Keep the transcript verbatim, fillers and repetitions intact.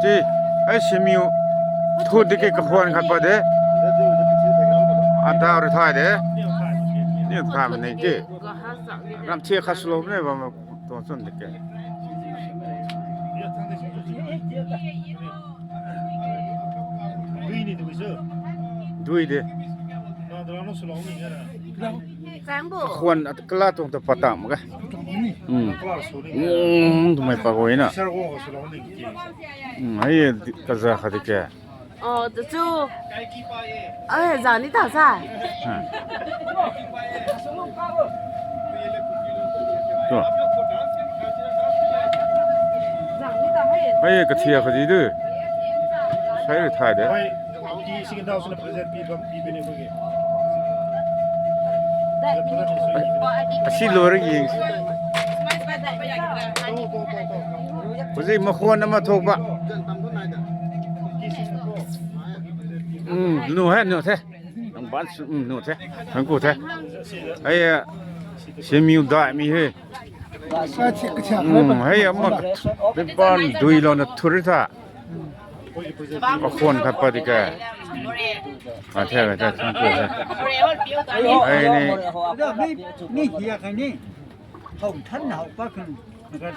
Chi, ai simiu. Thu di ke kakhwan khat pa de. Ata ri thai de. Ni kha mei ni ki. Ram thi kha slow ne ba ma ton chun di ke. Dui de. Khwan at kala tuang ta patang mak ka. Hmm. Hmm, tumei pa goi na. Hmm, ai kaza kha di ke. Oh, tu chu. Ai, zani ta sa. Ha. Tu. Zani ta hai. Ai, kathia kha di du. Sai ri thai de. Asi lou ri yeng. Huzih makhwan nama thok ba. Um, nu he, nu the. Nang ban su, um, nu the. Nang ku the. Ai, eh, simiu dai mi he. Um, hei ama kat, pi pan dui lou na thuri tha. Kakhwan khat pa di ke. A the, a the, thang ku the. Ai ni. Ni, ni hia kai ni. Hou than hou pa kan.